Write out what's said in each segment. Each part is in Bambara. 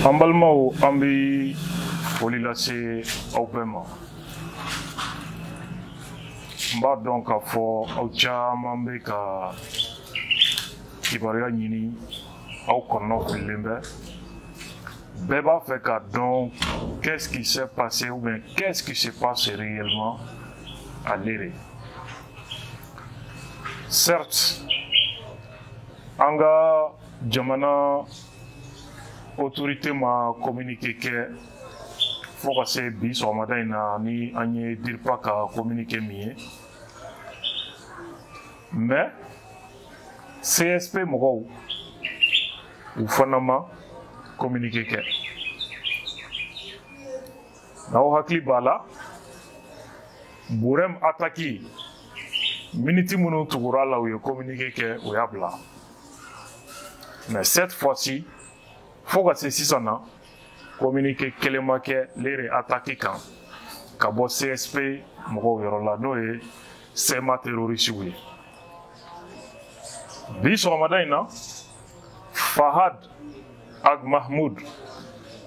An balimaw, an bɛ foli lase aw bɛɛ ma. N b'a dɔn k'a fɔ aw caman bɛ ka kibaruya ɲini, aw kɔnɔ fililen bɛ. Bɛɛ b'a fɛ k'a dɔn qu'est-ce qui s'est passé ou bien qu'est-ce qui se passe réellement à Léré. Certes, an ka jamana autorité ma communiqué kɛ fo ka se bi sɔgɔmada in na ni an ye DIRPA ka communiqué min ye, mais CSP mɔgɔw, u fana ma communiqué kɛ. N'aw hakili b'a la, Burem attaque miniti minnu tugura la, u ye communiqué kɛ, u y'a bila. Mais cette fois-ci, fo ka se sisan na, communiqué kelen ma kɛ Léré attaque kan ka bɔ CSP mɔgɔw yɔrɔ la, n'o ye CMA terroriste ye. Bi sɔgɔmada in na, Fahad Ag Mahmoud,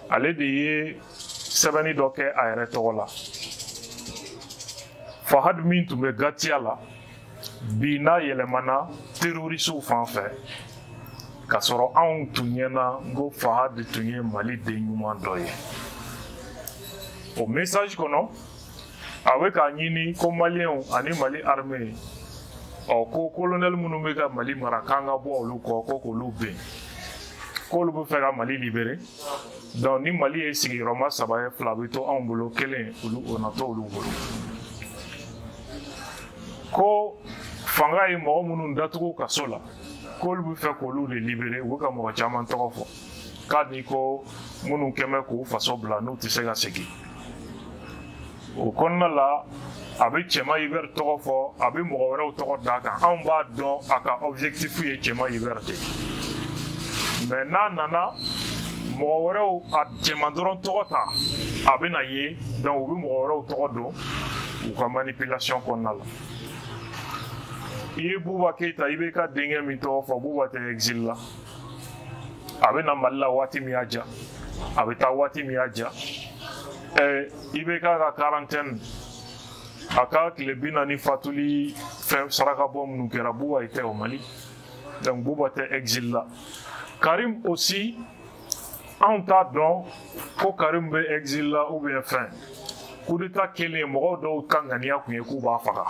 ale de ye sɛbɛnni dɔ kɛ a yɛrɛ tɔgɔ la. Fahad min tun bɛ Gatiya la, bi n'a yɛlɛmana terroristew fan fɛ, k'a sɔrɔ anw tun ɲɛna n ko Fahad tun ye Mali den ɲuman dɔ ye. O message kɔnɔ, a bɛ k'a ɲini ko Maliyɛnw ani Mali armée, ɔ ko colonel minnu bɛ ka Mali mara, k'an ka bɔ olu kɔ, ko k'olu ben, k'olu bɛ fɛ ka Mali libérer. Donc ni Mali ye sigiyɔrɔma saba ye, fila bɛ to anw bolo, kelen olu o na to olu bolo. Ko fanga ye mɔgɔ minnu datugu kaso la, k'olu bɛ fɛ k'olu de libérer. U bɛ ka mɔgɔ caman tɔgɔ fɔ, k'a ni ko minnu kɛn bɛ k'u faso bila, n'u tɛ se ka segin. O kɔnɔna la, a bɛ Cɛma Hubert tɔgɔ fɔ, a bɛ mɔgɔ wɛrɛw tɔgɔ d'a kan. Anw b'a dɔn a ka objectif ye Cɛma Hubert de ye, mais n'a nana mɔgɔ wɛrɛw, a cɛman dɔrɔn tɔgɔ ta, a bɛ na ye. Donc u bɛ mɔgɔ wɛrɛw tɔgɔ don u ka manipulation kɔnɔna la. I ye Buba Keyita, i bɛ ka denkɛ min tɔgɔ fɔ, Buba tɛ exil la. A bɛ na Mali la waati min y'a diya, a bɛ taa waati min y'a diya. I bɛ k'a ka quarantaine, a ka tile 40 fatuli fɛn saraka bɔ minnu kɛra, Buba était au Mali. Donc Buba tɛ exil la. Karim aussi, anw t'a dɔn ko Karim bɛ exil la ou bien fɛn. Coup d'état kɛlen, mɔgɔw dɔw ka ŋaniya kun ye k'u b'a faga.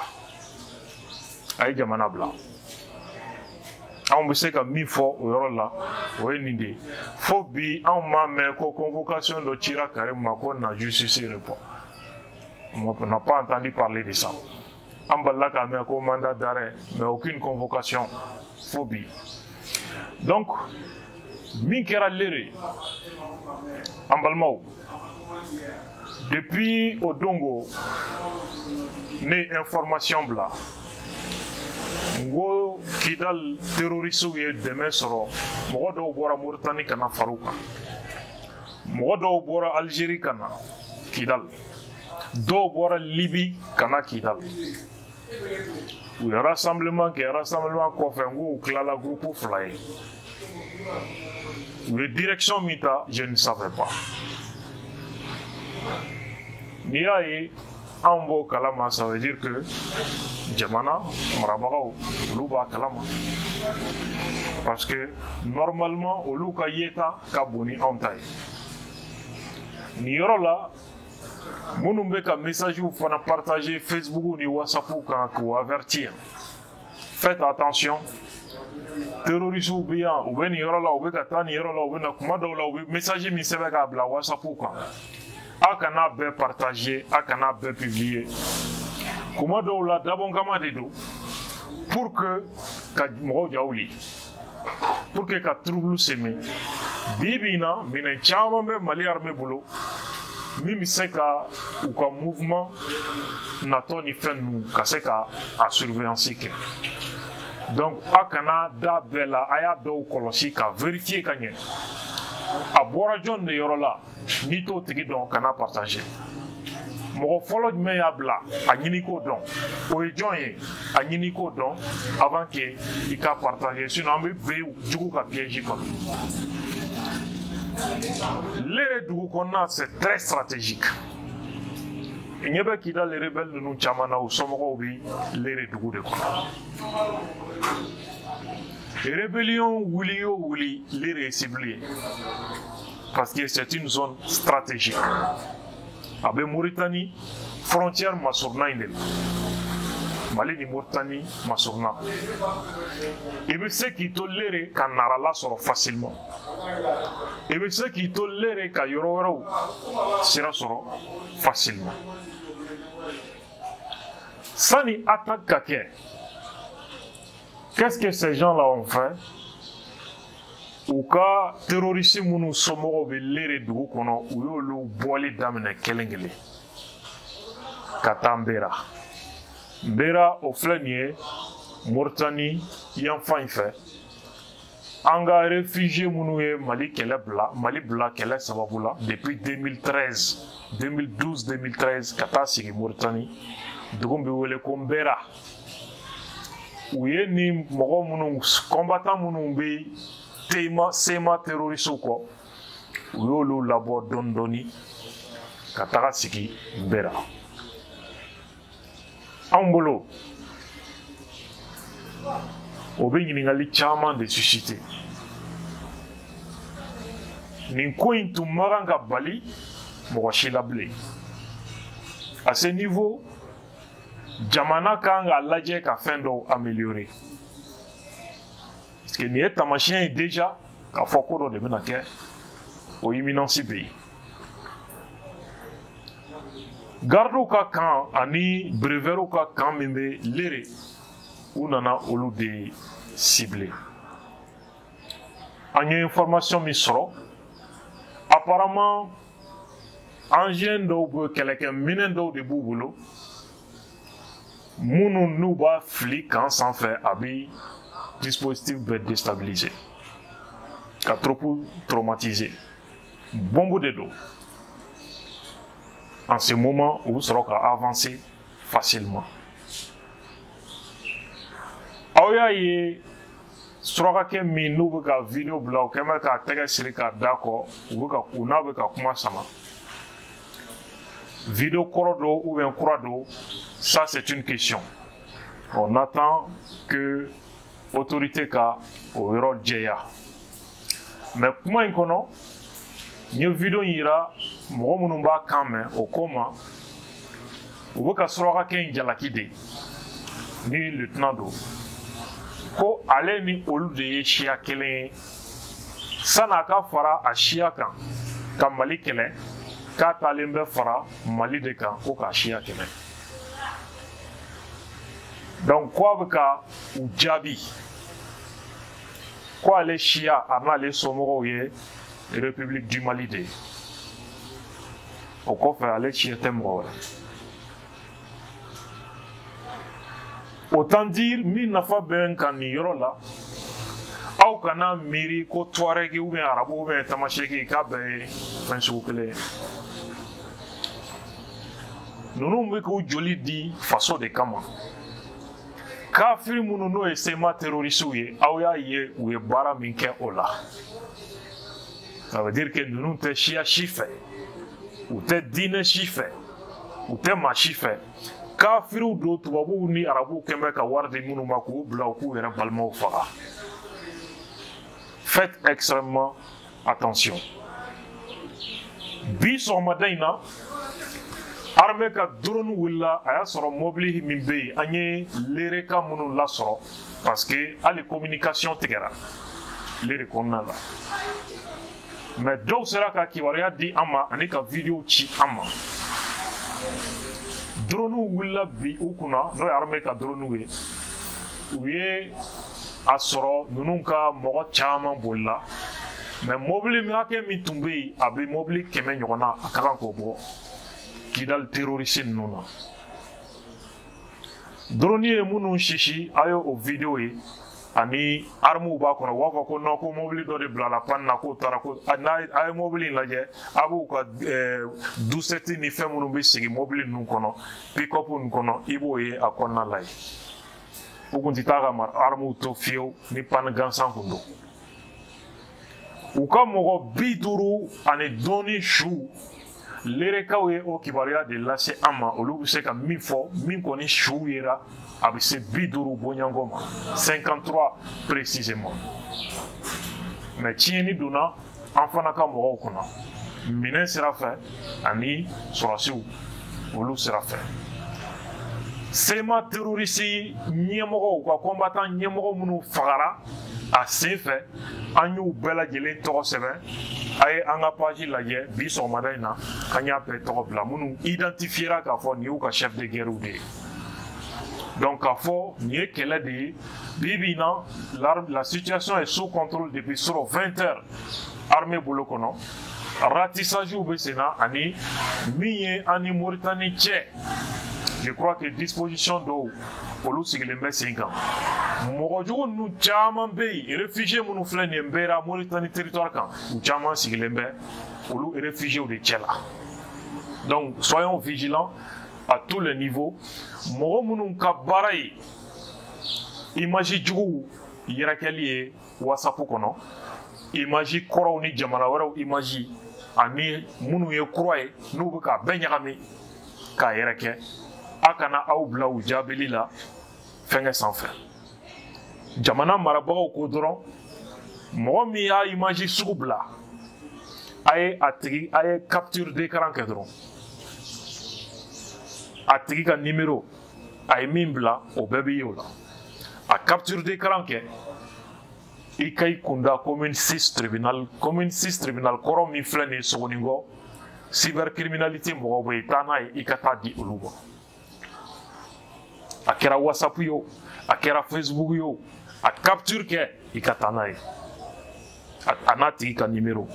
A ye jamana bila. Anw bɛ se ka min fɔ o yɔrɔ la, o ye nin de ye. Fo bi, anw m'a mɛn ko convocation dɔ cira Karim ma ko na justice répond. On n'a pas entendu parler de ça. An balila k'a mɛn ko mandat d'arrêt, mais aucune convocation fo bi. Donc min kɛra Léré, an balimaw, depuis o dongo, ne ye information bila n ko Kidal terroristew ye dɛmɛ sɔrɔ. Mɔgɔ dɔw bɔra Moritani ka na far'u kan, mɔgɔ dɔw bɔra Algérie ka na Kidal, dɔw bɔra Libi ka na Kidal. U ye rassemblement kɛ. Rassemblement kɔfɛ, n k'u tilala groupe fila ye. U ye direction min ta, je ne savais pas. N'i y'a ye anw b'o kalama, ça veut dire que jamana marabagaw, olu b'a kalama, parce que normalement olu ka yeta ka bon ni anw ta ye. Nin yɔrɔ la, minnu bɛ ka message fana partager Facebook ni WhatsApp kan k'u avertir, faites attention. Terroristes bɛ yan, u bɛ nin yɔrɔ la, u bɛ ka taa nin yɔrɔ la, u bɛ na. Kuma dɔw la, u bɛ message min sɛbɛn k'a bila WhatsApp kan, a kana bɛɛ partager, a kana bɛɛ publier. Kuma dɔw la, dabɔnkama de don pour que ka mɔgɔw ja wuli, pour que ka trouble semer. Bi bi in na, minɛn caman bɛ Mali armée bolo min bɛ se ka u ka mouvement natɔ ni fɛn ninnu ka se ka a surveillance kɛ. Donc a kana da bɛɛ la, a y'a dɔw kɔlɔsi ka vérifier ka ɲɛ a bɔra jɔn de yɔrɔ la. N'i t'o tigi dɔn, kana partager. Mɔgɔ fɔlɔ jumɛn y'a bila, a ɲini k'o dɔn, o ye jɔn ye, a ɲini k'o dɔn avant que i ka partager, sinon an bɛ bin jugu ka piège kɔnɔ. Léré dugu kɔnɔna, c'est très stratégique. Ɲɛ bɛ Kidal rebelle ninnu caman na, u somɔgɔw bi Léré dugu de kɔnɔ. Rébellion wuli o wuli, Léré ye cible ye parce que c'est une zone stratégique. A bɛ Mauritanie frontière masuruna in de la, Mali ni Mauritanie masuruna. I bɛ se k'i to Léré ka Narala sɔrɔ facilement, i bɛ se k'i to Léré ka yɔrɔ wɛrɛw sira sɔrɔ facilement. Sani attaque ka kɛ, qu'est-ce que ces gens-là ont fait? U ka terroriste minnu somɔgɔw bɛ Léré dugu kɔnɔ, u y'olu bɔli daminɛ kelen kelen ka taa Nbera. Nbera o filɛ nin ye Mauritanie yanfan in fɛ. An ka réfugié minnu ye Mali kɛlɛ bila, Mali bila kɛlɛ sababu la depuis 2013, 2012, 2013 ka taa sigi Mauritanie, dugu bɛ wele ko Nbera. U ye ni mɔgɔ minnu, combattant minnu bɛ tema CMA terroriste kɔ, u y'olu labɔ dɔɔni dɔɔni ka taga sigi Nbera. Anw bolo, o bɛ ɲininkali caman de susciter. Nin ko in tun man kan ka bali mɔgɔ si la bilen. À ce niveau, jamana kan k'a lajɛ ka fɛn dɔw améliorer, parce que nin ye taamasiyɛn ye déjà k'a fɔ ko dɔ de bɛna kɛ, o imminence bɛ yen. Gardiw ka camp ani brevetw ka camp min bɛ Léré, u nana olu de cibler. An ye information min sɔrɔ, apparemment engin dɔw bɛ, kɛlɛkɛminɛn dɔw de b'u bolo minnu n'u b'a fili camp sanfɛ, a bɛ dispositif bɛɛ déstabiliser ka troupe traumatiser. Bombe de don. En ce moment, u bɛ sɔrɔ ka avancer facilement. Aw y'a ye surakakɛ min n'u bɛ ka vidéo bila, u kɛn bɛ k'a tɛgɛ siri k'a da kɔ, u bɛ ka u n'a bɛ ka kuma sama. Vidéo kɔrɔ don ou bien kura don, ça c'est une question. On attend que autorité ka o yɔrɔ jɛya. Mais kuma in kɔnɔ, n ye vidéo in yira mɔgɔ minnu b'a kan mɛn, o ko ma u bɛ ka surakakɛ in jalaki de ni lieutenant don, ko ale ni olu de ye siya kelen ye, san'a ka fara a siya kan ka Mali kɛlɛ, k'a taalen bɛ fara Mali de kan ko k'a siya kɛlɛ. Donc ko a bɛ ka u jaabi ko ale siya a n'ale somɔgɔw ye République du Mali de ye, o kɔfɛ ale siya tɛ mɔgɔ wɛrɛ. Autant dire min nafa bɛ n kan nin yɔrɔ la, aw kana miiri ko Touareg ou bien arabu ou bien tamaseki k'a bɛɛ ye fɛn sugu kelen ye. Ninnu bɛ k'u joli di faso de kama. Kafiri minnu n'o ye CMA terroristew ye, aw y'a ye u ye baara min kɛ o la. Ça veut dire que ninnu tɛ siya si fɛ, u tɛ diinɛ si fɛ, u tɛ maa si fɛ. Kafiriw don, tubabuw ni arabuw kɛn bɛ ka wari di minnu ma k'u bila u k'u yɛrɛ balimaw faga. Faites extrêmement attention. Bi sɔgɔmada in na, armée ka drone wulila, a y'a sɔrɔ mobili min bɛ yen, an ye Léré ka minnu lasɔrɔ parce que hali communication tigɛra Léré kɔnɔna la. Mais dɔw sera ka kibaruya di an ma ani ka vidéo ci an ma. Drone wulila bi u kunna, n'o ye armée ka drone ye, u ye a sɔrɔ ninnu ka mɔgɔ caman bolila. Mais mobili min hakɛ min tun bɛ yen, a bɛ mobili 100 ɲɔgɔn na, a ka kan k'o bɔ Kidal terroriste ninnu na. Drone ye minnu sisi, a ye o vidéo ye, ani armew b'a kɔnɔ. U b'a fɔ ko non, ko mobili dɔ de bilala panne na, k'o taara, ko n'a a ye mobili in lajɛ, a b'u ka dusɛti ni fɛn minnu bɛ sigi mobili ninnu kɔnɔ, pick-up ninnu kɔnɔ, i b'o ye a kɔnɔna la yen. U kun tɛ taa ka armew to fiyewu ni panne gansan kun don. U ka mɔgɔ 50 ani dɔɔni su lerekaw ye o kibaruya de lase an ma. Olu bɛ se ka min fɔ, min kɔni su yera a bɛ se 50 bɔɲɔgɔnko ma, 53 précisément. Mais tiɲɛni donna an fana ka mɔgɔw kunna minɛn sira fɛ ani sɔrɔsiw olu sira fɛ. CMA terroriste ɲɛmɔgɔw ka combattant ɲɛmɔgɔ minnu fagara a sen fɛ, an y'u bɛɛ lajɛlen tɔgɔ sɛbɛn. A ye an ka page lajɛ bi sɔgɔmada in na, k'an y'a bɛɛ tɔgɔ bila minnu identifiera k'a fɔ nin y'u ka chef de guerre de ye. Donc k'a fɔ nin ye kɛlɛ de ye. Bi bi in na, la situation est sous contrôle depuis sur 20 heures armée bolo kɔnɔ. Ratissage bɛ sen na ani min ye an ni Mauritanie cɛ, je crois que disposition dɔw olu sigilen bɛ sen kan. Mɔgɔ jugu ninnu caman bɛ yen, réfugié minnu filɛ nin ye Nbera Mauritanie territoire kan, u caman sigilen bɛ olu réfugiés de cɛ la. Donc soyons vigilants à tous les niveaux. Mɔgɔ minnu ka baara ye image juguw yɛrɛkɛli ye WhatsApp kɔnɔ, image kɔrɔw ni jamana wɛrɛw image ani minnu ye kura ye n'u bɛ k'a bɛɛ ɲagami k'a yɛrɛkɛ, a kana aw bila u jaabili la fɛnkɛ sanfɛ. Jamana marabagaw ko dɔrɔn mɔgɔ min y'a image sugu bila, a ye a tigi, a ye capture d'écran kɛ dɔrɔn, a tigi ka numéro a ye min bila o bɛɛ bɛ ye o la. A capture d'écran kɛ, i ka i kunda commune 6 tribunal, commune 6 tribunal kɔrɔ min filɛ nin ye Sogonikɔ, cybercriminalité mɔgɔw bɛ yen, taa n'a ye i ka taa di olu ma. A kɛra WhatsApp ye o, a kɛra Facebook ye o, a capture kɛ i ka taa n'a ye, a n'a tigi ka numéro.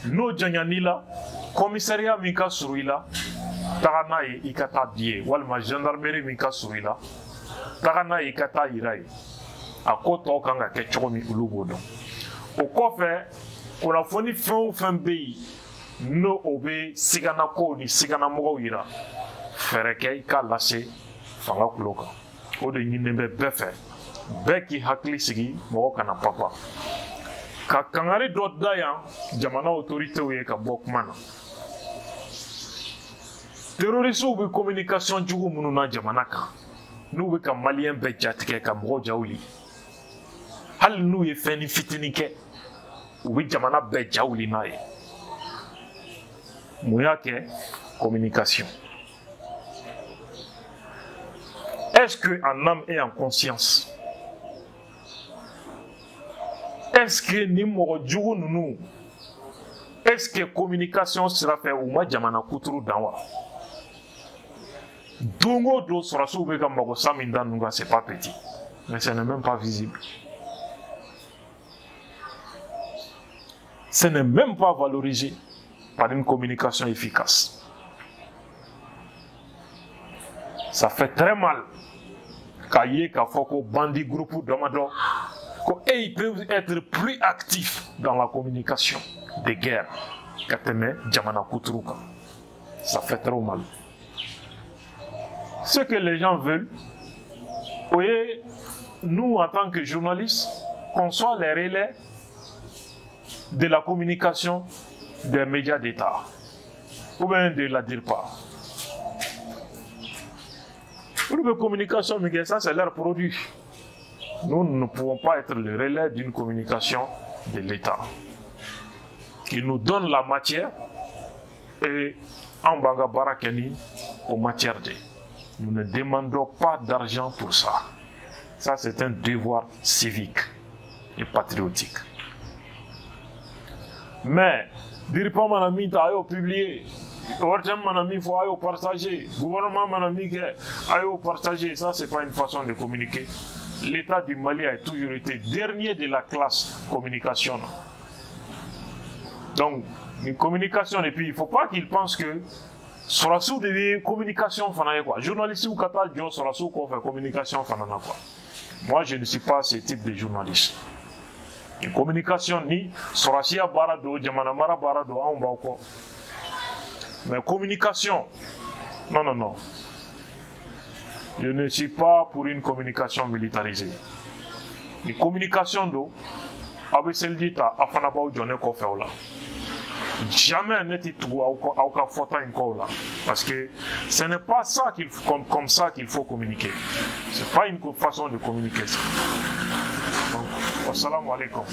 N'o jaɲan'i la, commissariat min ka surun i la, taga n'a ye i ka taa di ye, walima gendarmerie min ka surun i la, taga n'a ye i ka taa yira ye. A ko tɔw kan ka kɛ cogo min olu b'o dɔn. O kɔfɛ, kunnafoni fɛn o fɛn bɛ yen n'o o bɛ siganakow ni siganamɔgɔw yira, fɛɛrɛ kɛ i k'a lase fanga kulo kan. O de ɲininen bɛ bɛɛ fɛ, bɛɛ k'i hakili sigi, mɔgɔ kana papa. Ka kangari dɔ da yan jamana autorités ye ka bɔ kuma na. Terroristes bɛ communication jugu minnu na jamana kan, n'u bɛ ka maliyɛn bɛɛ jatigɛ ka mɔgɔw ja wuli, hali n'u ye fɛn ni fitinin kɛ, u bɛ jamana bɛɛ ja wuli n'a ye. Mun y'a kɛ? Communication. Est-ce que en âme et en conscience, est-ce que ni mɔgɔ jugu ninnu, est-ce que communication sira fɛ u ma jamana kuturu dan wa? Don o don sɔrɔsiw bɛ ka magosa min da ninnu kan, c'est pas petit, mais ce n'est même pas visible. Ce n'est même pas valorisé par une communication efficace. Ça fait très mal k'a ye k'a fɔ ko bandit groupe damadɔ ko et ils peuvent être plus actifs dans la communication de guerre ka tɛmɛ jamana kuturu kan. Ça fait trop mal. Ce que les gens veulent, voyez, nous en tant que journalistes, qu'on soit les relais de la communication des médias d'État, ou bien de la DIRPA. Pour la communication, mais ça c'est leur produit. Nous, nous ne pouvons pas être le relais d'une communication de l'État. Ils nous donnent la matière et en banga barakeni aux matières de. Nous ne demandons pas d'argent pour ça. Ça, c'est un devoir civique et patriotique. Mais, DIRPA mana min ta a y'o publier, ORTM mana min fɔ a y'o partager, gouvernement mana min kɛ a y'o partager, ça c'est pas une façon de communiquer. L'État du Mali a toujours été dernier de la classe communication. Donc, une communication, et puis il ne faut pas qu'ils pensent que sɔrɔsiw de bɛ communication fana ye quoi. Journaliste ka taa jɔ sɔrɔsiw kɔfɛ communication fana na quoi. Moi, je ne suis pas ce type de journaliste. Une communication ni sɔrɔsiya baara don, jamana mara baara don, anw b'aw kɔ. Mais communication, non, non, non. Je ne suis pas pour une communication militarisée. Une communication don, Aw bɛ seliji ta, aw fana b'aw jɔ ne kɔfɛ o la. Jamais ne tɛ tugu aw kɔ, aw ka fɔta in kɔ o la, parce que ce n'est pas ça qu'il comme ça qu'il faut communiquer. C'est pas une façon de communiquer, ça. Donc, wassalamu alaikum.